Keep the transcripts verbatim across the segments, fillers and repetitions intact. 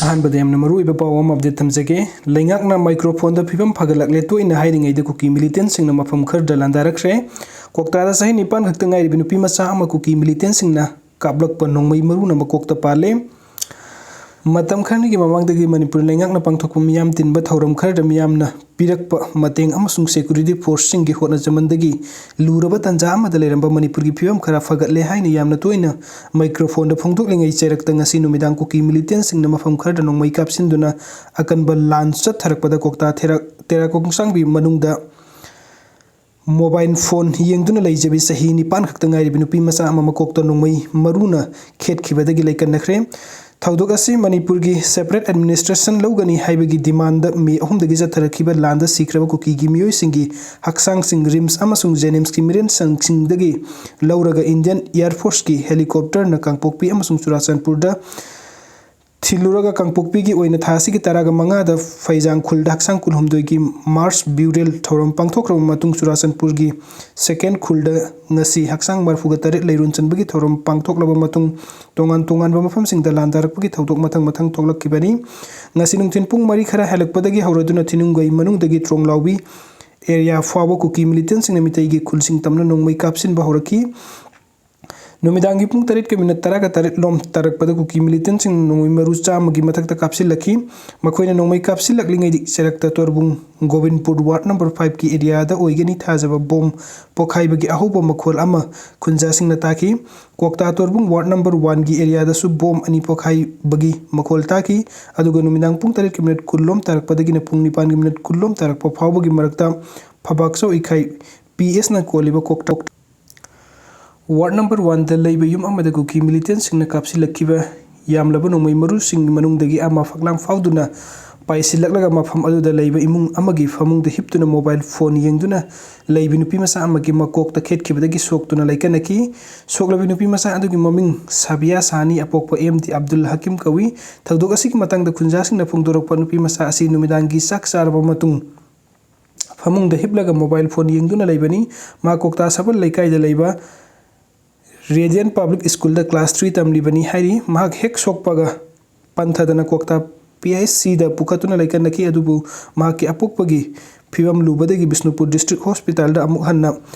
ꯑꯍꯥꯟꯕꯗ ꯌꯥꯝꯅ ꯃꯔꯨꯑꯣꯏꯕ ꯄꯥꯎ ꯑꯃ ꯑꯞꯗꯦꯠ ꯊꯝꯖꯒꯦ꯫ ꯂꯩꯉꯥꯛꯅ ꯃꯥꯏꯀ꯭ꯔꯣꯐꯣꯟꯗ ꯐꯤꯕꯝ ꯐꯒꯠꯂꯛꯂꯦ ꯇꯣꯛꯏꯅ ꯍꯥꯏꯔꯤꯉꯩꯗ ꯀꯨꯀꯤ ꯃꯤꯂꯤꯇꯦꯟꯁꯤꯡꯅ ꯃꯐꯝ ꯈꯔꯗ ꯂꯥꯟꯗꯥꯔꯛꯈ꯭ꯔꯦ꯫ ꯀꯣꯛꯇꯥꯗ ꯆꯍꯤ ꯅꯤꯄꯥꯟ ꯈꯛꯇ ꯉꯥꯏꯔꯤꯕ ꯅꯨꯄꯤ ꯃꯆꯥ ꯑꯃ ꯀꯨꯀꯤ ꯃꯤꯂꯤꯇꯦꯟꯁꯤꯡꯅ ꯀꯥꯞꯂꯛꯄ ꯅꯣꯡꯃꯩ ꯃꯔꯨꯅ ꯃꯀꯣꯛꯇ ꯄꯥꯜꯂꯦ꯫ ꯃꯇꯝ ꯈꯔꯅꯤꯒꯤ ꯃꯃꯥꯡꯗꯒꯤ ꯃꯅꯤꯄꯨꯔ ꯂꯩꯉꯥꯛꯅ ꯄꯥꯡꯊꯣꯛꯄ ꯃꯤꯌꯥꯝ ꯇꯤꯟꯕ ꯊꯧꯔꯝ ꯈꯔꯗ ꯃꯤꯌꯥꯝꯅ ꯄꯤꯔꯛꯄ ꯃꯇꯦꯡ ꯑꯃꯁꯨꯡ ꯁꯦꯀ꯭ꯌꯨꯔꯤꯇꯤ ꯐꯣꯔꯁꯁꯤꯡꯒꯤ ꯍꯣꯠꯅꯖꯃꯟꯗꯒꯤ ꯂꯨꯔꯕ ꯇꯥꯟꯖꯥ ꯑꯃꯗ ꯂꯩꯔꯝꯕ ꯃꯅꯤꯄꯨꯔꯒꯤ ꯐꯤꯕꯝ ꯈꯔ ꯐꯒꯠꯂꯦ ꯍꯥꯏꯅ ꯌꯥꯝꯅ ꯇꯣꯏꯅ ꯃꯥꯏꯀ꯭ꯔꯣꯐꯣꯟꯗ ꯐꯣꯡꯗꯣꯛꯂꯤꯉꯩ ꯆꯩꯔꯛꯇ ꯉꯁꯤ ꯅꯨꯃꯤꯗꯥꯡ ꯀꯨꯀꯤ ꯃꯤꯂꯤꯇꯦꯟꯁꯤꯡꯅ ꯃꯐꯝ ꯈꯔꯗ ꯅꯣꯡꯃꯩ ꯀꯥꯞꯁꯤꯟꯗꯨꯅ ꯑꯀꯟꯕ ꯂꯥꯟ ꯆꯠꯊꯔꯛꯄꯗ ꯀꯣꯛꯇꯥ ꯊꯦꯔꯥ-, ꯇꯦꯔꯥ ꯀꯣꯡꯁꯥꯡꯕꯤ ꯃꯅꯨꯡꯗ ꯃꯣꯕꯥꯏꯜ ꯐꯣꯟ ꯌꯦꯡꯗꯨꯅ ꯂꯩꯖꯕꯤ ꯆꯍꯤ ꯅꯤꯄꯥꯟ ꯈꯛꯇ ꯉꯥꯏꯔꯤꯕꯤ ꯅꯨꯄꯤ ꯃꯆꯥ ꯑꯃ ꯃꯀꯣꯛꯇ ꯅꯣꯡꯃꯩ ꯃꯔꯨꯅ ꯈꯦꯠꯈꯤꯕꯗꯒꯤ ꯂꯩꯀꯟꯅꯈ꯭ꯔꯦ꯫ ꯊꯧꯗꯣꯛ ꯑꯁꯤ ꯃꯅꯤꯄꯨꯔꯒꯤ ꯁꯦꯄꯔꯦꯠ ꯑꯦꯗꯃꯤꯅꯤꯁꯇ꯭ꯔꯦꯁꯟ ꯂꯧꯒꯅꯤ ꯍꯥꯏꯕꯒꯤ ꯗꯤꯃꯥꯟꯗ ꯃꯦ ꯑꯍꯨꯝꯗꯒꯤ ꯆꯠꯊꯔꯛꯈꯤꯕ ꯂꯥꯟꯗ ꯁꯤꯈ꯭ꯔꯕ ꯀꯨꯀꯤꯒꯤ ꯃꯤꯑꯣꯏꯁꯤꯡꯒꯤ ꯍꯛꯆꯥꯡꯁꯤꯡ ꯔꯤꯝꯁ ꯑꯃꯁꯨꯡ ꯖꯦꯅꯤꯝꯁꯀꯤ ꯃꯤꯔꯦꯟꯁꯪꯁꯤꯡꯗꯒꯤ ꯂꯧꯔꯒ ꯏꯟꯗꯤꯌꯟ ꯑꯦꯌꯔ ꯐꯣꯔꯁꯀꯤ ꯍꯦꯂꯤꯀꯣꯞꯇꯔꯅ ꯀꯥꯡꯄꯣꯛꯄꯤ ꯑꯃꯁꯨꯡ ꯆꯨꯔꯥꯆꯥꯟꯄꯨꯔꯗ ꯊꯤꯜꯂꯨꯔꯒ ꯀꯥꯡꯄꯣꯛꯄꯤꯒꯤ ꯑꯣꯏꯅ ꯊꯥ ꯑꯁꯤꯒꯤ ꯇꯔꯥꯒ ꯃꯉꯥꯗ ꯐꯩꯖꯥꯡ ꯈꯨꯜꯗ ꯍꯛꯆꯥꯡ ꯀꯨꯟꯍꯨꯝꯗꯣꯏꯒꯤ ꯃꯥꯔꯁ ꯕ꯭ꯌꯨꯔꯦꯜ ꯊꯧꯔꯝ ꯄꯥꯡꯊꯣꯛꯈ꯭ꯔꯕ ꯃꯇꯨꯡ ꯆꯨꯔꯥꯆꯥꯟꯄꯨꯔꯒꯤ ꯁꯦꯀꯦꯟ ꯈꯨꯜꯗ ꯉꯁꯤ ꯍꯛꯆꯥꯡ ꯃꯔꯐꯨꯒ ꯇꯔꯦꯠ ꯂꯩꯔꯣꯟ ꯆꯟꯕꯒꯤ ꯊꯧꯔꯝ ꯄꯥꯡꯊꯣꯛꯂꯕ ꯃꯇꯨꯡ ꯇꯣꯉꯥꯟ ꯇꯣꯉꯥꯟꯕ ꯃꯐꯝꯁꯤꯡꯗ ꯂꯥꯟꯗꯥꯔꯛꯄꯒꯤ ꯊꯧꯗꯣꯛ ꯃꯊꯪ ꯃꯊꯪ ꯊꯣꯛꯂꯛꯈꯤꯕꯅꯤ꯫ ꯉꯁꯤ ꯅꯨꯡꯊꯤꯜ ꯄꯨꯡ ꯃꯔꯤ ꯈꯔ ꯍꯦꯜꯂꯛꯄꯗꯒꯤ ꯍꯧꯔꯗꯨꯅ ꯊꯤꯅꯨꯡꯒꯩ ꯃꯅꯨꯡꯗꯒꯤ ꯇ꯭ꯔꯣꯡꯂꯥꯎꯕꯤ ꯑꯦꯔꯤꯌꯥ ꯐꯥꯎꯕ ꯀꯨꯀꯤ ꯃꯤꯂꯤꯇꯦꯟꯁꯤꯡꯅ ꯃꯤꯇꯩꯒꯤ ꯈꯨꯜꯁꯤꯡ ꯇꯝꯅ ꯅꯣꯡꯃꯩ ꯀꯥꯞꯁꯤꯟꯕ ꯍꯧꯔꯛꯈꯤ꯫ ꯅꯨꯃꯤꯗꯥꯡꯒꯤ ꯄꯨꯡ ꯇꯔꯦꯠꯀ ꯃꯤꯅꯠ ꯇꯔꯥꯒ ꯇꯔꯦꯠ ꯂꯣꯝ ꯇꯥꯔꯛꯄꯗ ꯀꯨꯀꯤ ꯃꯤꯂꯤꯇꯦꯟꯁꯤꯡ ꯅꯣꯡꯃꯩ ꯃꯔꯨ ꯆꯥꯝꯃꯒꯤ ꯃꯊꯛꯇ ꯀꯥꯞꯁꯤꯜꯂꯛꯈꯤ꯫ ꯃꯈꯣꯏꯅ ꯅꯣꯡꯃꯩ ꯀꯥꯞꯁꯤꯜꯂꯛꯂꯤꯉꯩꯗ ꯆꯩꯔꯛꯇ ꯇꯣꯔꯕꯨꯡ ꯒꯣꯕꯤꯟꯄꯨꯔ ꯋꯥꯔꯗ ꯅꯝꯕꯔ ꯐꯥꯏꯚꯀꯤ ꯑꯦꯔꯤꯌꯥꯗ ꯑꯣꯏꯒꯅꯤ ꯊꯥꯖꯕ ꯕꯣꯝ ꯄꯣꯈꯥꯏꯕꯒꯤ ꯑꯍꯧꯕ ꯃꯈꯣꯜ ꯑꯃ ꯈꯨꯟꯖꯥꯁꯤꯡꯅ ꯇꯥꯈꯤ꯫ ꯀꯣꯛꯇꯥ ꯇꯣꯔꯕꯨꯡ ꯋꯥꯔꯗ ꯅꯝꯕꯔ ꯋꯥꯟꯒꯤ ꯑꯦꯔꯤꯌꯥꯗꯁꯨ ꯕꯣꯝ ꯑꯅꯤ ꯄꯣꯈꯥꯏꯕꯒꯤ ꯃꯈꯣꯜ ꯇꯥꯈꯤ꯫ ꯑꯗꯨꯒ ꯅꯨꯃꯤꯗꯥꯡ ꯄꯨꯡ ꯇꯔꯦꯠꯀꯤ ꯃꯤꯅꯠ ꯀꯨꯟ ꯂꯣꯝ ꯇꯥꯔꯛꯄꯗꯒꯤꯅ ꯄꯨꯡ ꯅꯤꯄꯥꯟꯒꯤ ꯃꯤꯅꯠ ꯀꯨꯟ ꯂꯣꯝ ꯇꯥꯔꯛꯄ ꯐꯥꯎꯕꯒꯤ ꯃꯔꯛꯇ ꯐꯕꯥꯛꯆꯧ ꯏꯈꯥꯏ ꯄꯤ ꯑꯦꯁꯅ ꯀꯣꯜꯂꯤꯕ ꯀꯣꯛꯇꯥ ꯋꯥꯔꯗ ꯅꯝꯕꯔ ꯋꯥꯟꯗ ꯂꯩꯕ ꯌꯨꯝ ꯑꯃꯗ ꯀꯨꯀꯤ ꯃꯤꯂꯤꯇꯦꯟꯁꯤꯡꯅ ꯀꯥꯞꯁꯤꯜꯂꯛꯈꯤꯕ ꯌꯥꯝꯂꯕ ꯅꯣꯡꯃꯩ ꯃꯔꯨꯁꯤꯡꯒꯤ ꯃꯅꯨꯡꯗꯒꯤ ꯑꯃ ꯐꯛꯂꯥꯡ ꯐꯥꯎꯗꯨꯅ ꯄꯥꯏꯁꯤꯜꯂꯛꯂꯒ ꯃꯐꯝ ꯑꯗꯨꯗ ꯂꯩꯕ ꯏꯃꯨꯡ ꯑꯃꯒꯤ ꯐꯃꯨꯡꯗ ꯍꯤꯞꯇꯨꯅ ꯃꯣꯕꯥꯏꯜ ꯐꯣꯟ ꯌꯦꯡꯗꯨꯅ ꯂꯩꯕꯤ ꯅꯨꯄꯤ ꯃꯆꯥ ꯑꯃꯒꯤ ꯃꯀꯣꯛꯇ ꯈꯦꯠꯈꯤꯕꯗꯒꯤ ꯁꯣꯛꯇꯨꯅ ꯂꯩꯀꯠꯅꯈꯤ꯫ ꯁꯣꯛꯂꯕꯤ ꯅꯨꯄꯤ ꯃꯆꯥ ꯑꯗꯨꯒꯤ ꯃꯃꯤꯡ ꯁꯥꯕꯤꯌꯥ ꯁꯥꯍꯅꯤ, ꯑꯄꯣꯛꯄ ꯑꯦꯝ ꯗꯤ ꯑꯕꯗꯨꯜ ꯍꯀꯤꯝ ꯀꯧꯏ꯫ ꯊꯧꯗꯣꯛ ꯑꯁꯤꯒꯤ ꯃꯇꯥꯡꯗ ꯈꯨꯟꯖꯥꯁꯤꯡꯅ ꯐꯣꯡꯗꯣꯔꯛꯄ, ꯅꯨꯄꯤ ꯃꯆꯥ ꯑꯁꯤ ꯅꯨꯃꯤꯗꯥꯡꯒꯤ ꯆꯥꯛ ꯆꯥꯔꯕ ꯃꯇꯨꯡ ꯐꯃꯨꯡꯗ ꯍꯤꯞꯂꯒ ꯃꯣꯕꯥꯏꯜ ꯐꯣꯟ ꯌꯦꯡꯗꯨꯅ ꯂꯩꯕꯅꯤ꯫ ꯃꯍꯥꯛ ꯀꯣꯛꯇꯥ ꯁꯕꯜ ꯂꯩꯀꯥꯏꯗ ꯂꯩꯕ ꯔꯦꯗꯤꯌꯟ ꯄꯕ꯭ꯂꯤꯛ ꯁ꯭ꯀꯨꯜꯗ ꯀ꯭ꯂꯥꯁ ꯊ꯭ꯔꯤ ꯇꯝꯂꯤꯕꯅꯤ ꯍꯥꯏꯔꯤ꯫ ꯃꯍꯥꯛ ꯍꯦꯛ ꯁꯣꯛꯄꯒ ꯄꯟꯊꯗꯅ ꯀ꯭ꯋꯥꯛꯇꯥ ꯄꯤ ꯑꯩꯆ ꯁꯤꯗ ꯄꯨꯈꯠꯇꯨꯅ ꯂꯩꯀꯠꯅꯈꯤ꯫ ꯑꯗꯨꯕꯨ ꯃꯍꯥꯛꯀꯤ ꯑꯄꯣꯛꯄꯒꯤ ꯐꯤꯕꯝ ꯂꯨꯕꯗꯒꯤ ꯕꯤꯁꯅꯨꯄꯨꯔ ꯗꯤꯁꯇ꯭ꯔꯤꯛ ꯍꯣꯁꯄꯤꯇꯥꯜꯗ ꯑꯃꯨꯛ ꯍꯟꯅ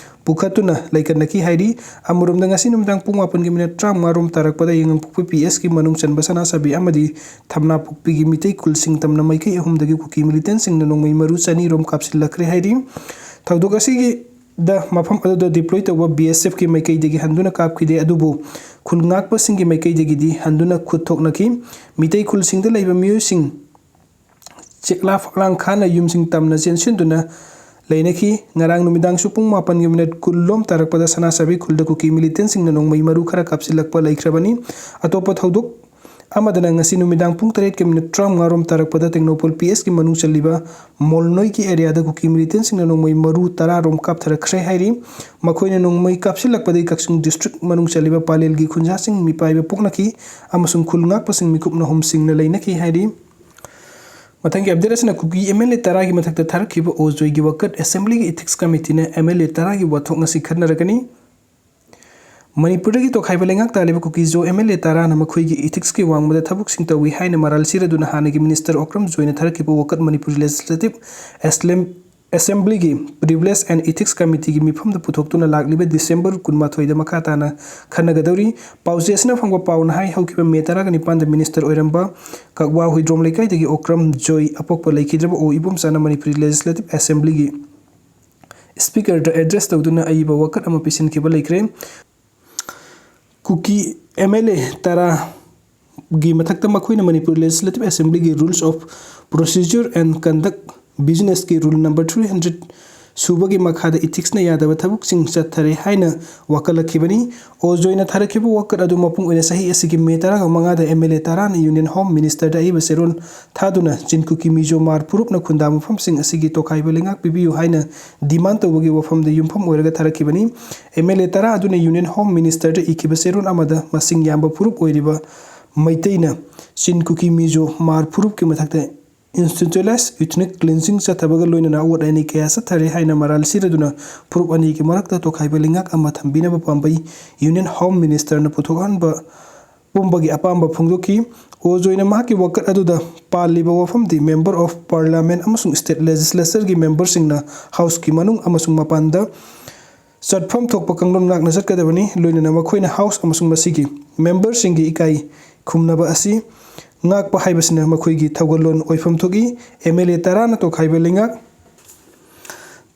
ꯄꯨꯈꯠꯇꯨꯅ ꯂꯩꯀꯠꯅꯈꯤ ꯍꯥꯏꯔꯤ꯫ ꯑꯃꯔꯣꯝꯗ, ꯉꯁꯤ ꯅꯨꯃꯤꯗꯥꯡ ꯄꯨꯡ ꯃꯥꯄꯟꯒꯤ ꯃꯤꯅꯠ ꯇꯔꯥꯃꯉꯥ ꯔꯣꯝ ꯇꯥꯔꯛꯄꯗ ꯌꯥꯏꯉꯪꯄꯣꯛꯄꯤ ꯄꯤ ꯑꯦꯁꯀꯤ ꯃꯅꯨꯡ ꯆꯟꯕ ꯁꯅꯥꯁꯥꯕꯤ ꯑꯃꯗꯤ ꯊꯝꯅꯥꯄꯣꯛꯄꯤꯒꯤ ꯃꯤꯇꯩ ꯈꯨꯜꯁꯤꯡ ꯇꯝꯅ ꯃꯥꯏꯀꯩ ꯑꯍꯨꯝꯗꯒꯤ ꯀꯨꯀꯤ ꯃꯤꯂꯤꯇꯦꯟꯁꯤꯡꯅ ꯅꯣꯡꯃꯩ ꯃꯔꯨ ꯆꯅꯤ ꯔꯣꯝ ꯀꯥꯞꯁꯤꯜꯂꯛꯈ꯭ꯔꯦ ꯍꯥꯏꯔꯤ꯫ ꯊꯧꯗꯣꯛ ꯑꯁꯤꯒꯤ ꯗ ꯃꯐꯝ ꯑꯗꯨꯗ ꯗꯤꯄ꯭ꯂꯣꯏ ꯇꯧꯕ ꯕꯤ ꯑꯦꯁ ꯑꯦꯐꯀꯤ ꯃꯥꯏꯀꯩꯗꯒꯤ ꯍꯟꯗꯨꯅ ꯀꯥꯞꯈꯤꯗꯦ, ꯑꯗꯨꯕꯨ ꯈꯨꯜ ꯉꯥꯛꯄꯁꯤꯡꯒꯤ ꯃꯥꯏꯀꯩꯗꯒꯤꯗꯤ ꯍꯟꯗꯨꯅ ꯈꯨꯠ ꯊꯣꯛꯅꯈꯤ꯫ ꯃꯤꯇꯩ ꯈꯨꯜꯁꯤꯡꯗ ꯂꯩꯕ ꯃꯤꯑꯣꯏꯁꯤꯡ ꯆꯦꯛꯂꯥ ꯐꯛꯂꯥꯡ ꯈꯥꯅ ꯌꯨꯝꯁꯤꯡ ꯇꯝꯅ ꯆꯦꯟꯁꯤꯟꯗꯨꯅ ꯂꯩꯅꯈꯤ꯫ ꯉꯔꯥꯡ ꯅꯨꯃꯤꯗꯥꯡꯁꯨ ꯄꯨꯡ ꯃꯥꯄꯟꯒꯤ ꯃꯤꯅꯠ ꯀꯨꯟ ꯂꯣꯝ ꯇꯥꯔꯛꯄꯗ ꯁꯅꯥꯁꯥꯕꯤ ꯈꯨꯜꯗ ꯀꯨꯀꯤ ꯃꯤꯂꯤꯇꯦꯟꯁꯤꯡꯅ ꯅꯣꯡꯃꯩ ꯃꯔꯨ ꯈꯔ ꯀꯥꯞꯁꯤꯜꯂꯛꯄ ꯂꯩꯈ꯭ꯔꯕꯅꯤ꯫ ꯑꯇꯣꯞꯄ ꯊꯧꯗꯣꯛ ꯑꯃꯗꯅ ꯉꯁꯤ ꯅꯨꯃꯤꯗꯥꯡ ꯄꯨꯡ ꯇꯔꯦꯠꯀꯤ ꯃꯤꯅꯠ ꯇꯔꯥꯃꯉꯥ ꯔꯣꯝ ꯇꯥꯔꯛꯄꯗ ꯇꯦꯡꯅꯧꯄꯜ ꯄꯤ ꯑꯦꯁꯀꯤ ꯃꯅꯨꯡ ꯆꯜꯂꯤꯕ ꯃꯣꯜꯅꯣꯏꯒꯤ ꯑꯦꯔꯤꯌꯥꯗ ꯀꯨꯀꯤ ꯃꯤꯂꯤꯇꯦꯟꯁꯤꯡꯅ ꯅꯣꯡꯃꯩ ꯃꯔꯨ ꯇꯔꯥ ꯔꯣꯝ ꯀꯥꯞꯊꯔꯛꯈ꯭ꯔꯦ ꯍꯥꯏꯔꯤ꯫ ꯃꯈꯣꯏꯅ ꯅꯣꯡꯃꯩ ꯀꯥꯞꯁꯤꯜꯂꯛꯄꯗꯒꯤ ꯀꯛꯆꯤꯡ ꯗꯤꯁꯇ꯭ꯔꯤꯛ ꯃꯅꯨꯡ ꯆꯜꯂꯤꯕ ꯄꯂꯦꯜꯒꯤ ꯈꯨꯟꯖꯥꯁꯤꯡ ꯃꯤꯄꯥꯏꯕ ꯄꯣꯛꯅꯈꯤ ꯑꯃꯁꯨꯡ ꯈꯨꯜ ꯉꯥꯛꯄꯁꯤꯡ ꯃꯤꯀꯨꯞ ꯅꯍꯨꯝꯁꯤꯡꯅ ꯂꯩꯅꯈꯤ ꯍꯥꯏꯔꯤ꯫ ꯃꯊꯪꯒꯤ ꯑꯞꯗꯦꯠ ꯑꯁꯤꯅ ꯀꯨꯀꯤ ꯑꯦꯝ ꯑꯦꯜ ꯑꯦ ꯇꯔꯥꯒꯤ ꯃꯊꯛꯇ ꯊꯥꯔꯛꯈꯤꯕ ꯑꯣꯖꯣꯏꯒꯤ ꯋꯥꯀꯠ꯫ ꯑꯦꯁꯦꯝꯕ꯭ꯂꯤꯒꯤ ꯏꯊꯤꯛꯁ ꯀꯃꯤꯇꯤꯅ ꯑꯦꯝ ꯑꯦꯜ ꯑꯦ ꯇꯔꯥꯒꯤ ꯋꯥꯊꯣꯛ ꯉꯁꯤ ꯈꯟꯅꯔꯒꯅꯤ꯫ ꯃꯅꯤꯄꯨꯔꯗꯒꯤ ꯇꯣꯈꯥꯏꯕ ꯂꯩꯉꯥꯛ ꯇꯥꯜꯂꯤꯕ ꯀꯨꯀꯤꯖꯣ ꯑꯦꯝ ꯑꯦꯜ ꯑꯦ ꯇꯔꯥꯅ ꯃꯈꯣꯏꯒꯤ ꯏꯊꯤꯛꯁꯀꯤ ꯋꯥꯡꯃꯗ ꯊꯕꯛꯁꯤꯡ ꯇꯧꯏ ꯍꯥꯏꯅ ꯃꯔꯥꯜ ꯁꯤꯔꯗꯨꯅ ꯍꯥꯟꯅꯒꯤ ꯃꯤꯅꯤꯁꯇꯔ ꯑꯣꯀ꯭ꯔꯝ ꯖꯣꯏꯅ ꯊꯥꯔꯛꯈꯤꯕ ꯋꯥꯀꯠ ꯃꯅꯤꯄꯨꯔ ꯂꯦꯖꯤꯁꯂꯦꯇꯤꯚ ꯑꯦꯁꯂꯦꯝ-, ꯑꯦꯁꯦꯝꯕ꯭ꯂꯤꯒꯤ ꯄ꯭ꯔꯤꯚꯤꯂꯦꯖ ꯑꯦꯟ ꯏꯊꯤꯛꯁ ꯀꯃꯤꯇꯤꯒꯤ ꯃꯤꯐꯝꯗ ꯄꯨꯊꯣꯛꯇꯨꯅ ꯂꯥꯛꯂꯤꯕ ꯗꯤꯁꯦꯝꯕꯔ ꯀꯨꯟꯃꯥꯊꯣꯏꯗ ꯃꯈꯥ ꯇꯥꯅ ꯈꯟꯅꯒꯗꯧꯔꯤ꯫ ꯄꯥꯎꯆꯦ ꯑꯁꯤꯅ ꯐꯪꯕ ꯄꯥꯎꯅ ꯍꯥꯏ, ꯍꯧꯈꯤꯕ ꯃꯦ ꯇꯔꯥꯒ ꯅꯤꯄꯥꯟꯗ ꯃꯤꯅꯤꯁꯇꯔ ꯑꯣꯏꯔꯝꯕ ꯀꯛꯋꯥ ꯍꯨꯏꯗ꯭ꯔꯣꯝ ꯂꯩꯀꯥꯏꯗꯒꯤ ꯑꯣꯀ꯭ꯔꯝ ꯖꯣꯏ ꯑꯄꯣꯛꯄ ꯂꯩꯈꯤꯗ꯭ꯔꯕ ꯑꯣ ꯏꯕꯣꯝꯆꯥꯅ ꯃꯅꯤꯄꯨꯔꯤ ꯂꯦꯖꯤꯁꯂꯦꯇꯤꯚ ꯑꯦꯁꯦꯝꯕ꯭ꯂꯤꯒꯤ ꯁ꯭ꯄꯤꯀꯔꯗ ꯑꯦꯗ꯭ꯔꯦꯁ ꯇꯧꯗꯨꯅ ꯑꯏꯕ ꯋꯥꯀꯠ ꯑꯃ ꯄꯤꯁꯤꯟꯈꯤꯕ ꯂꯩꯈ꯭ꯔꯦ꯫ ꯀꯨꯀꯤ ꯑꯦꯝ ꯑꯦꯜ ꯑꯦ ꯇꯔꯥꯒꯤ ꯃꯊꯛꯇ ꯃꯈꯣꯏꯅ ꯃꯅꯤꯄꯨꯔ ꯂꯦꯖꯤꯁꯂꯦꯇꯤꯚ ꯑꯦꯁꯦꯝꯕ꯭ꯂꯤꯒꯤ Rules of Procedure and Conduct, Businessꯀꯤ Rule number three hundred ꯁꯨꯕꯒꯤ ꯃꯈꯥꯗ ꯏꯊꯤꯛꯁꯅ ꯌꯥꯗꯕ ꯊꯕꯛꯁꯤꯡ ꯆꯠꯊꯔꯦ ꯍꯥꯏꯅ ꯋꯥꯀꯠꯂꯛꯈꯤꯕꯅꯤ꯫ ꯑꯣꯖꯣꯏꯅ ꯊꯥꯔꯛꯈꯤꯕ ꯋꯥꯀꯠ ꯑꯗꯨ ꯃꯄꯨꯡ ꯑꯣꯏꯅ ꯆꯍꯤ ꯑꯁꯤꯒꯤ ꯃꯦ ꯇꯔꯥꯒ ꯃꯉꯥꯗ ꯑꯦꯝ ꯑꯦꯜ ꯑꯦ ꯇꯔꯥꯅ ꯌꯨꯅꯤꯌꯟ ꯍꯣꯝ ꯃꯤꯅꯤꯁꯇꯔꯗ ꯑꯏꯕ ꯆꯦꯔꯣꯜ ꯊꯥꯗꯨꯅ ꯆꯤꯟ ꯀꯨꯀꯤ ꯃꯤꯖꯣ ꯃꯥꯔ ꯐꯨꯔꯨꯞꯅ ꯈꯨꯟꯗꯥ ꯃꯐꯝꯁꯤꯡ ꯑꯁꯤꯒꯤ ꯇꯣꯈꯥꯏꯕ ꯂꯩꯉꯥꯛ ꯄꯤꯕꯤꯌꯨ ꯍꯥꯏꯅ ꯗꯤꯃꯥꯟ ꯇꯧꯕꯒꯤ ꯋꯥꯐꯝꯗ ꯌꯨꯝꯐꯝ ꯑꯣꯏꯔꯒ ꯊꯥꯔꯛꯈꯤꯕꯅꯤ꯫ ꯑꯦꯝ ꯑꯦꯜ ꯑꯦ ꯇꯔꯥ ꯑꯗꯨꯅ ꯌꯨꯅꯤꯌꯟ ꯍꯣꯝ ꯃꯤꯅꯤꯁꯇꯔꯗ ꯏꯈꯤꯕ ꯆꯦꯔꯣꯜ ꯑꯃꯗ ꯃꯁꯤꯡ ꯌꯥꯝꯕ ꯐꯨꯔꯨꯞ ꯑꯣꯏꯔꯤꯕ ꯃꯩꯇꯩꯅ ꯆꯤꯟ ꯀꯨꯀꯤ ꯃꯤꯖꯣ ꯃꯥꯔ ꯐꯨꯔꯨꯞꯀꯤ ꯃꯊꯛꯇ institutionalized ethnic cleansing ꯆꯠꯊꯕꯒ ꯂꯣꯏꯅꯅ ꯑꯋꯣꯠ ꯑꯅꯩ ꯀꯌꯥ ꯆꯠꯊꯔꯦ ꯍꯥꯏꯅ ꯃꯔꯥꯜ ꯁꯤꯔꯗꯨꯅ ꯐꯨꯔꯨꯞ ꯑꯅꯤꯒꯤ ꯃꯔꯛꯇ ꯇꯣꯈꯥꯏꯕ ꯂꯩꯉꯥꯛ ꯑꯃ ꯊꯝꯕꯤꯅꯕ ꯄꯥꯝꯕꯩ ꯌꯨꯅꯤꯌꯟ ꯍꯣꯝ ꯃꯤꯅꯤꯁꯇꯔꯅ ꯄꯨꯊꯣꯛꯍꯟꯕ ꯄꯨꯝꯕꯒꯤ ꯑꯄꯥꯝꯕ ꯐꯣꯡꯗꯣꯛꯈꯤ꯫ ꯑꯣꯖꯣꯏꯅ ꯃꯍꯥꯛꯀꯤ ꯋꯥꯀꯠ ꯑꯗꯨꯗ ꯄꯥꯜꯂꯤꯕ ꯋꯥꯐꯝꯗꯤ Member of Parliament ꯑꯃꯁꯨꯡ State Legislatureꯒꯤ memberꯁꯤꯡꯅ Houseꯀꯤ ꯃꯅꯨꯡ ꯑꯃꯁꯨꯡ ꯃꯄꯥꯟꯗ ꯆꯠꯐꯝ ꯊꯣꯛꯄ ꯀꯥꯡꯂꯣꯟ ꯉꯥꯛꯅ ꯆꯠꯀꯗꯕꯅꯤ, ꯂꯣꯏꯅꯅ ꯃꯈꯣꯏꯅ House ꯑꯃꯁꯨꯡ ꯃꯁꯤꯒꯤ memberꯁꯤꯡꯒꯤ ꯏꯀꯥꯏ ꯈꯨꯝꯅꯕ ꯑꯁꯤ ꯉꯥꯛꯄ ꯍꯥꯏꯕꯁꯤꯅ ꯃꯈꯣꯏꯒꯤ ꯊꯧꯒꯜꯂꯣꯟ ꯑꯣꯏꯐꯝ ꯊꯣꯛꯏ꯫ MLA ꯇꯔꯥꯅ ꯇꯣꯈꯥꯏꯕ ꯂꯩꯉꯥꯛ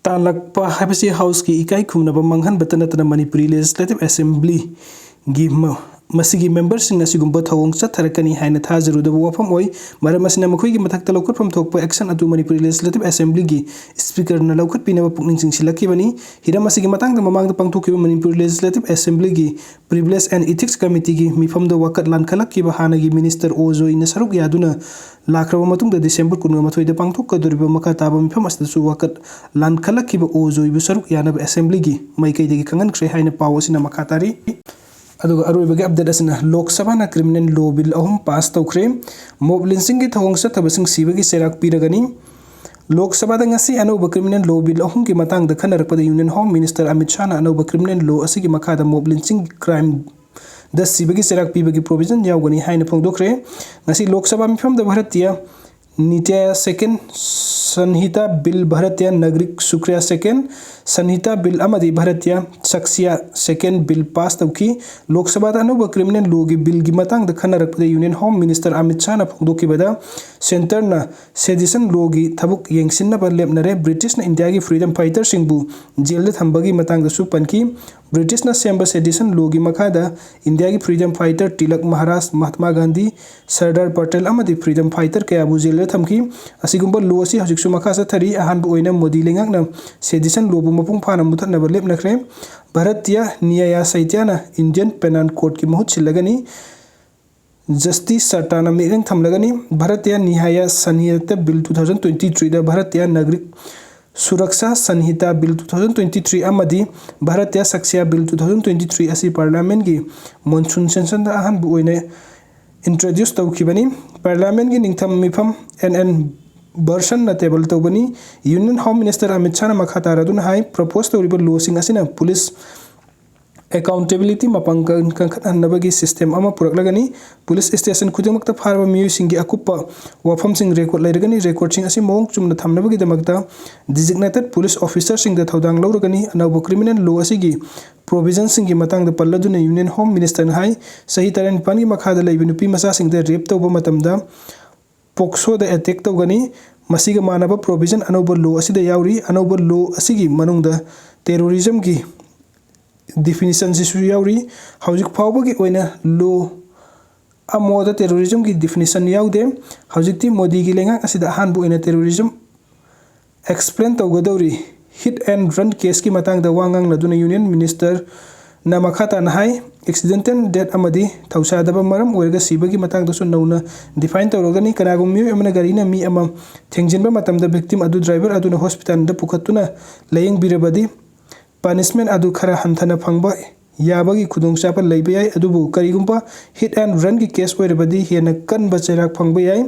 ꯇꯥꯜꯂꯛꯄ ꯍꯥꯏꯕꯁꯤ Houseꯀꯤ ꯏꯀꯥꯏ ꯈꯨꯝꯅꯕ ꯃꯥꯡꯍꯟꯕꯇ ꯅꯠꯇꯅ ꯃꯅꯤꯄꯨꯔꯤ Legislative Assemblyꯒꯤ ꯃ-, ꯃꯁꯤꯒꯤ memberꯁꯤꯡ ꯑꯁꯤꯒꯨꯝꯕ ꯊꯧꯑꯣꯡ ꯆꯠꯊꯔꯛꯀꯅꯤ ꯍꯥꯏꯅ ꯊꯥꯖꯔꯨꯗꯕ ꯋꯥꯐꯝ ꯑꯣꯏ꯫ ꯃꯔꯝ ꯑꯁꯤꯅ ꯃꯈꯣꯏꯒꯤ ꯃꯊꯛꯇ ꯂꯧꯈꯠꯐꯝ ꯊꯣꯛꯄ action ꯑꯗꯨ ꯃꯅꯤꯄꯨꯔꯤ Legislative Assemblyꯒꯤ Speakerꯅ ꯂꯧꯈꯠꯄꯤꯅꯕ ꯄꯨꯛꯅꯤꯡ ꯆꯤꯡꯁꯤꯜꯂꯛꯈꯤꯕꯅꯤ꯫ ꯍꯤꯔꯝ ꯑꯁꯤꯒꯤ ꯃꯇꯥꯡꯗ ꯃꯃꯥꯡꯗ ꯄꯥꯡꯊꯣꯛꯈꯤꯕ Manipur Legislative Assemblyꯒꯤ Privilege and Ethics Committeeꯒꯤ ꯃꯤꯐꯝꯗ ꯋꯥꯀꯠ ꯂꯥꯟꯈꯠꯂꯛꯈꯤꯕ ꯍꯥꯟꯅꯒꯤ Minister ꯑꯣꯖꯣꯏꯅ ꯁꯔꯨꯛ ꯌꯥꯗꯨꯅ ꯂꯥꯛꯈ꯭ꯔꯕ ꯃꯇꯨꯡꯗ December ꯀꯨꯟꯃꯥꯊꯣꯏꯗ ꯄꯥꯡꯊꯣꯛꯀꯗꯧꯔꯤꯕ ꯃꯈꯥ ꯇꯥꯕ ꯃꯤꯐꯝ ꯑꯁꯤꯗꯁꯨ ꯋꯥꯀꯠ ꯂꯥꯟꯈꯠꯂꯛꯈꯤꯕ ꯑꯣꯖꯣꯏꯕꯨ ꯁꯔꯨꯛ ꯌꯥꯅꯕ Assemblyꯒꯤ ꯃꯥꯏꯀꯩꯗꯒꯤ ꯈꯪꯍꯟꯈ꯭ꯔꯦ ꯍꯥꯏꯅ ꯄꯥꯎ ꯑꯁꯤꯅ ꯃꯈꯥ ꯇꯥꯔꯤ꯫ ꯑꯗꯨꯒ ꯑꯔꯣꯏꯕꯒꯤ update ꯑꯁꯤꯅ ꯂꯣꯛ ꯁꯚꯥꯅ criminal law bill ꯑꯍꯨꯝ pass ꯇꯧꯈ꯭ꯔꯦ꯫ Mob lynchingꯒꯤ ꯊꯧꯑꯣꯡ ꯆꯠꯊꯕꯁꯤꯡ ꯁꯤꯕꯒꯤ ꯆꯩꯔꯥꯛ ꯄꯤꯔꯒꯅꯤ꯫ ꯂꯣꯛ ꯁꯚꯥꯗ ꯉꯁꯤ ꯑꯅꯧꯕ criminal law bill ꯑꯍꯨꯝꯒꯤ ꯃꯇꯥꯡꯗ ꯈꯟꯅꯔꯛꯄꯗ Union Home Minister ꯑꯃꯤꯠ ꯁꯥꯍꯅ ꯑꯅꯧꯕ criminal law ꯑꯁꯤꯒꯤ ꯃꯈꯥꯗ mob lynching crimeꯗ ꯁꯤꯕꯒꯤ ꯆꯩꯔꯥꯛ ꯄꯤꯕꯒꯤ provision ꯌꯥꯎꯒꯅꯤ ꯍꯥꯏꯅ ꯐꯣꯡꯗꯣꯛꯈ꯭ꯔꯦ꯫ ꯉꯁꯤ Lok Sabha ꯃꯤꯐꯝꯗ Bharatiya ꯅꯤꯇ꯭ꯌꯥꯌ second, Sanhita Bill, Bharatiya Nagarik Suraksha second, Sanhita Bill ꯑꯃꯗꯤ Bharatiya Sakshya second bill pass ꯇꯧꯈꯤ꯫ ꯂꯣꯛ ꯁꯚꯥꯗ ꯑꯅꯧꯕ criminal lawꯒꯤ billꯒꯤ ꯃꯇꯥꯡꯗ ꯈꯟꯅꯔꯛꯄꯗ Union Home Minister Amit ꯁꯥꯍꯅ ꯐꯣꯡꯗꯣꯛꯈꯤꯕꯗ centreꯅ sedition lawꯒꯤ ꯊꯕꯛ ꯌꯦꯡꯁꯤꯟꯅꯕ ꯂꯦꯞꯅꯔꯦ꯫ Britishꯅ ꯏꯟꯗꯤꯌꯥꯒꯤ freedom fighterꯁꯤꯡꯕꯨ jailꯗ ꯊꯝꯕꯒꯤ ꯃꯇꯥꯡꯗꯁꯨ ꯄꯟꯈꯤ꯫ Britishꯅ ꯁꯦꯝꯕ sedition lawꯒꯤ ꯃꯈꯥꯗ ꯏꯟꯗꯤꯌꯥꯒꯤ freedom fighter ꯇꯤꯂꯛ ꯃꯍꯥꯔꯥꯖ, ꯃꯍꯥꯇꯃꯥ ꯒꯥꯟꯙꯤ, ꯁꯔꯗꯥꯔ ꯄꯇꯦꯜ ꯑꯃꯗꯤ freedom fighter ꯀꯌꯥꯕꯨ jailꯗ ꯊꯝꯈꯤ꯫ ꯑꯁꯤꯒꯨꯝꯕ law ꯑꯁꯤ ꯍꯧꯖꯤꯛꯁꯨ ꯃꯈꯥ ꯆꯠꯊꯔꯤ꯫ ꯑꯍꯥꯟꯕ ꯑꯣꯏꯅ ꯃꯣꯗꯤ ꯂꯩꯉꯥꯛꯅ sedition lawꯕꯨ ꯃꯄꯨꯡ ꯐꯥꯅ ꯃꯨꯊꯠꯅꯕ ꯂꯦꯞꯅꯈ꯭ꯔꯦ꯫ Bharatiya Nyaya Sahitana Indian Penal Codeꯀꯤ ꯃꯍꯨꯠ ꯁꯤꯜꯂꯒꯅꯤ꯫ Justice Sartana ꯃꯤꯠꯌꯦꯡ ꯊꯝꯂꯒꯅꯤ꯫ Bharatiya Nyaya Sanhita Bill two thousand twenty threeꯗ Bharatiya Nagarik Suraksha Sanhita Bill two thousand twenty three ꯑꯃꯗꯤ Bharatiya Sakshya Bill two thousand twenty three ꯑꯁꯤ Parliamentꯀꯤ monsoon sessionꯗ ꯑꯍꯥꯟꯕ ꯑꯣꯏꯅ introduce ꯇꯧꯈꯤꯕꯅꯤ꯫ Parliamentꯀꯤ ꯅꯤꯡꯊꯝ ꯃꯤꯐꯝ N N Varshanꯅ table ꯇꯧꯕꯅꯤ꯫ Union Home Minister ꯑꯃꯤꯠ ꯁꯥꯍꯅ ꯃꯈꯥ ꯇꯥꯔꯗꯨꯅ ꯍꯥꯏ, propose ꯇꯧꯔꯤꯕ lawꯁꯤꯡ ꯑꯁꯤꯅ police ꯑꯦꯀꯥꯎꯟꯇꯦꯕꯤꯂꯤꯇꯤ ꯃꯄꯥꯡꯒꯜ ꯀꯟꯈꯠꯍꯟꯅꯕꯒꯤ ꯁꯤꯁꯇꯦꯝ ꯑꯃ ꯄꯨꯔꯛꯂꯒꯅꯤ꯫ ꯄꯨꯂꯤꯁ ꯁ꯭ꯇꯦꯁꯟ ꯈꯨꯗꯤꯡꯃꯛꯇ ꯐꯥꯔꯕ ꯃꯤꯑꯣꯏꯁꯤꯡꯒꯤ ꯑꯀꯨꯞꯄ ꯋꯥꯐꯝꯁꯤꯡ ꯔꯦꯀꯣꯔꯗ ꯂꯩꯔꯒꯅꯤ꯫ ꯔꯦꯀꯣꯔꯗꯁꯤꯡ ꯑꯁꯤ ꯃꯑꯣꯡ ꯆꯨꯝꯅ ꯊꯝꯅꯕꯒꯤꯗꯃꯛꯇ ꯗꯤꯖꯤꯒꯅꯦꯇꯦꯗ ꯄꯨꯂꯤꯁ ꯑꯣꯐꯤꯁꯔꯁꯤꯡꯗ ꯊꯧꯗꯥꯡ ꯂꯧꯔꯒꯅꯤ꯫ ꯑꯅꯧꯕ ꯀ꯭ꯔꯤꯃꯤꯅꯦꯜ ꯂꯣ ꯑꯁꯤꯒꯤ ꯄ꯭ꯔꯣꯚꯤꯖꯟꯁꯤꯡꯒꯤ ꯃꯇꯥꯡꯗ ꯄꯜꯂꯗꯨꯅ ꯌꯨꯅꯤꯌꯟ ꯍꯣꯝ ꯃꯤꯅꯤꯁꯇꯔꯅ ꯍꯥꯏ, ꯆꯍꯤ ꯇꯔꯥꯅꯤꯄꯥꯟꯒꯤ ꯃꯈꯥꯗ ꯂꯩꯕ ꯅꯨꯄꯤ ꯃꯆꯥꯁꯤꯡꯗ ꯔꯦꯞ ꯇꯧꯕ ꯃꯇꯝꯗ ꯄꯣꯛꯁꯣꯗ ꯑꯦꯇꯦꯛ ꯇꯧꯒꯅꯤ꯫ ꯃꯁꯤꯒ ꯃꯥꯟꯅꯕ ꯄ꯭ꯔꯣꯚꯤꯖꯟ ꯑꯅꯧꯕ ꯂꯣ ꯑꯁꯤꯗ ꯌꯥꯎꯔꯤ꯫ ꯑꯅꯧꯕ ꯂꯣ ꯑꯁꯤꯒꯤ ꯃꯅꯨꯡꯗ ꯇꯦꯔꯣꯔꯤꯖꯝꯒꯤ ꯗꯤꯐꯤꯅꯤꯁꯟꯁꯤꯁꯨ ꯌꯥꯎꯔꯤ꯫ ꯍꯧꯖꯤꯛ ꯐꯥꯎꯕꯒꯤ ꯑꯣꯏꯅ ꯂꯣ ꯑꯃꯣꯗ ꯇꯦꯔꯣꯔꯤꯖꯝꯒꯤ ꯗꯤꯐꯤꯅꯤꯁꯟ ꯌꯥꯎꯗꯦ꯫ ꯍꯧꯖꯤꯛꯇꯤ ꯃꯣꯗꯤꯒꯤ ꯂꯩꯉꯥꯛ ꯑꯁꯤꯗ ꯑꯍꯥꯟꯕ ꯑꯣꯏꯅ ꯇꯦꯔꯣꯔꯤꯖꯝ ꯑꯦꯛꯁꯄ꯭ꯂꯦꯟ ꯇꯧꯒꯗꯧꯔꯤ꯫ ꯍꯤꯠ ꯑꯦꯟ ꯔꯟ ꯀꯦꯁꯀꯤ ꯃꯇꯥꯡꯗ ꯋꯥ ꯉꯥꯡꯂꯗꯨꯅ ꯌꯨꯅꯤꯌꯟ ꯃꯤꯅꯤꯁꯇꯔꯅ ꯃꯈꯥ ꯇꯥꯅ ꯍꯥꯏ, ꯑꯦꯛꯁꯤꯗꯦꯟꯇꯦꯜ ꯗꯦꯠ ꯑꯃꯗꯤ ꯊꯧꯁꯥꯗꯕ ꯃꯔꯝ ꯑꯣꯏꯔꯒ ꯁꯤꯕꯒꯤ ꯃꯇꯥꯡꯗꯁꯨ ꯅꯧꯅ ꯗꯤꯐꯥꯏꯟ ꯇꯧꯔꯒꯅꯤ꯫ ꯀꯅꯥꯒꯨꯝꯕ ꯃꯤꯑꯣꯏ ꯑꯃꯅ ꯒꯥꯔꯤꯅ ꯃꯤ ꯑꯃ ꯊꯦꯡꯖꯤꯟꯕ ꯃꯇꯝꯗ ꯚꯤꯛꯇꯤꯝ ꯑꯗꯨ ꯗ꯭ꯔꯥꯏꯚꯔ ꯑꯗꯨꯅ ꯍꯣꯁꯄꯤꯇꯥꯜꯗ ꯄꯨꯈꯠꯇꯨꯅ ꯂꯥꯌꯦꯡꯕꯤꯔꯕꯗꯤ, ꯄꯅꯤꯁꯃꯦꯟ ꯑꯗꯨ ꯈꯔ ꯍꯟꯊꯅ ꯐꯪꯕ ꯌꯥꯕꯒꯤ ꯈꯨꯗꯣꯡꯆꯥꯕ ꯂꯩꯕ ꯌꯥꯏ꯫ ꯑꯗꯨꯕꯨ ꯀꯔꯤꯒꯨꯝꯕ ꯍꯤꯠ ꯑꯦꯟ ꯔꯟꯒꯤ ꯀꯦꯁ ꯑꯣꯏꯔꯕꯗꯤ ꯍꯦꯟꯅ ꯀꯟꯕ ꯆꯩꯔꯥꯛ ꯐꯪꯕ ꯌꯥꯏ꯫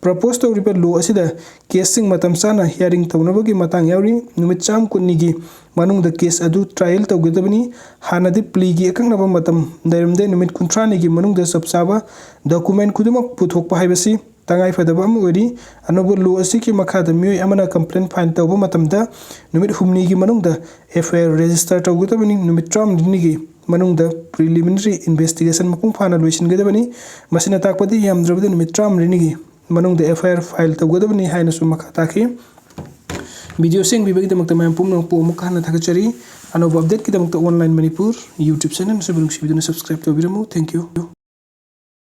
ꯄ꯭ꯔꯄꯣꯁ ꯇꯧꯔꯤꯕ ꯂꯣ ꯑꯁꯤꯗ ꯀꯦꯁꯁꯤꯡ ꯃꯇꯝ ꯆꯥꯅ ꯍꯤꯌꯥꯔꯤꯡ ꯇꯧꯅꯕꯒꯤ ꯃꯇꯥꯡ ꯌꯥꯎꯔꯤ꯫ ꯅꯨꯃꯤꯠ ꯆꯥꯝꯃ ꯀꯨꯟꯅꯤꯒꯤ ꯃꯅꯨꯡꯗ ꯀꯦꯁ ꯑꯗꯨ ꯇ꯭ꯔꯥꯏꯌꯦꯜ ꯇꯧꯒꯗꯕꯅꯤ꯫ ꯍꯥꯟꯅꯗꯤ ꯄ꯭ꯂꯤꯒꯤ ꯑꯀꯛꯅꯕ ꯃꯇꯝ ꯂꯩꯔꯝꯗꯦ꯫ ꯅꯨꯃꯤꯠ ꯀꯨꯟꯊ꯭ꯔꯥꯅꯤꯒꯤ ꯃꯅꯨꯡꯗ ꯆꯞ ꯆꯥꯕ ꯗꯣꯀꯨꯃꯦꯟ ꯈꯨꯗꯤꯡꯃꯛ ꯄꯨꯊꯣꯛꯄ ꯍꯥꯏꯕꯁꯤ ꯇꯉꯥꯏꯐꯗꯕ ꯑꯃ ꯑꯣꯏꯔꯤ꯫ ꯑꯅꯧꯕ ꯂꯣ ꯑꯁꯤꯒꯤ ꯃꯈꯥꯗ ꯃꯤꯑꯣꯏ ꯑꯃꯅ ꯀꯝꯄ꯭ꯂꯦꯟ ꯐꯥꯏꯜ ꯇꯧꯕ ꯃꯇꯝꯗ ꯅꯨꯃꯤꯠ ꯍꯨꯝꯅꯤꯒꯤ ꯃꯅꯨꯡꯗ ꯑꯦꯐ ꯑꯥꯏ ꯑꯥꯔ ꯔꯦꯖꯤꯁꯇꯔ ꯇꯧꯒꯗꯕꯅꯤ꯫ ꯅꯨꯃꯤꯠ ꯇꯔꯥꯃꯔꯤꯅꯤꯒꯤ ꯃꯅꯨꯡꯗ ꯄ꯭ꯔꯤꯂꯤꯃꯤꯅꯔꯤ ꯏꯟꯚꯦꯁꯇꯤꯒꯦꯁꯟ ꯃꯄꯨꯡ ꯐꯥꯅ ꯂꯣꯏꯁꯤꯟꯒꯗꯕꯅꯤ꯫ ꯃꯁꯤꯅ ꯇꯥꯛꯄꯗꯤ ꯌꯥꯝꯗ꯭ꯔꯕꯗ ꯅꯨꯃꯤꯠ ꯇꯔꯥꯃꯔꯤꯅꯤꯒꯤ ꯃꯅꯨꯡꯗ ꯑꯦꯐ ꯑꯥꯏ ꯑꯥꯔ ꯐꯥꯏꯜ ꯇꯧꯒꯗꯕꯅꯤ ꯍꯥꯏꯅꯁꯨ ꯃꯈꯥ ꯇꯥꯈꯤ꯫ ꯚꯤꯗꯤꯑꯣꯁꯤ ꯌꯦꯡꯕꯤꯕꯒꯤꯗꯃꯛꯇ ꯃꯌꯥꯝ ꯄꯨꯝꯅꯃꯛꯄꯨ ꯑꯃꯨꯛ ꯍꯟꯅ ꯊꯥꯒꯠꯆꯔꯤ꯫ ꯑꯅꯧꯕ ꯑꯞꯗꯦꯠꯀꯤꯗꯃꯛꯇ ꯑꯣꯟꯂꯥꯏꯟ ꯃꯅꯤꯄꯨꯔ ꯌꯨꯇ꯭ꯌꯨꯕ ꯆꯦꯅꯦꯜ ꯑꯁꯤꯕꯨ ꯅꯨꯡꯁꯤꯕꯤꯗꯨꯅ ꯁꯕꯁꯀ꯭ꯔꯥꯏꯕ ꯇꯧꯕꯤꯔꯝꯃꯨ꯫ Thank you꯫